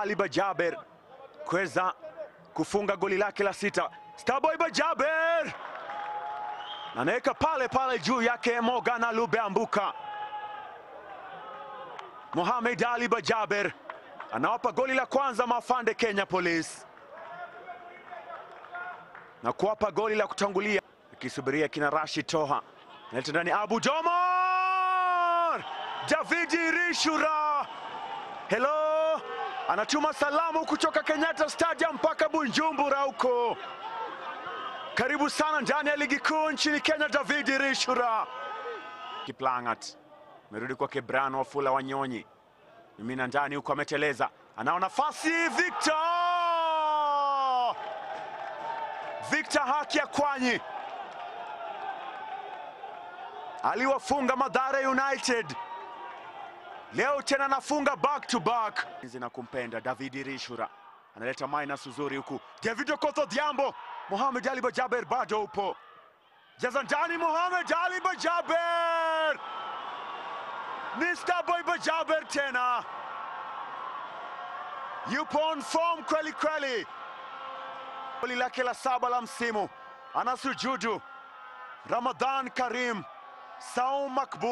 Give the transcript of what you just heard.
Ali Bajaber kuweza kufunga goli lake la 6. Starboy Bajaber anaweka pale pale juu yake Morgan Alube Ambuka. Mohamed Ali Bajaber anawapa goli la kwanza Mafande Kenya Police na kuwapa goli la kutangulia, akisubiria kina Rashid Toha. Analeta ndani Abu Jomar, Davidi Rishura, hello, anatuma salamu kutoka Kenyatta Stadium mpaka Bujumbura huko. Karibu sana ndani ya ligi kuu nchini Kenya, Davidi Rishura. Kiplangat merudi kwa Kebrano Wafula Wanyonyi, mimina ndani huko, ameteleza, anao nafasi Victor Victor haki ya Kwanyi aliwafunga Mathare United, leo tena nafunga back to back. Na kumpenda Davidi Rishura analeta minus uzuri huku David Okoth Odhiambo. Mohamed Ali Bajaber bado upo, jaza ndani Mohamed Ali Bajaber, ni Starboy Bajaber tena, yupo on form kweli kweli. Goli lake la 7 la msimu, anasujudu. Ramadan Karim, Saum Makbul.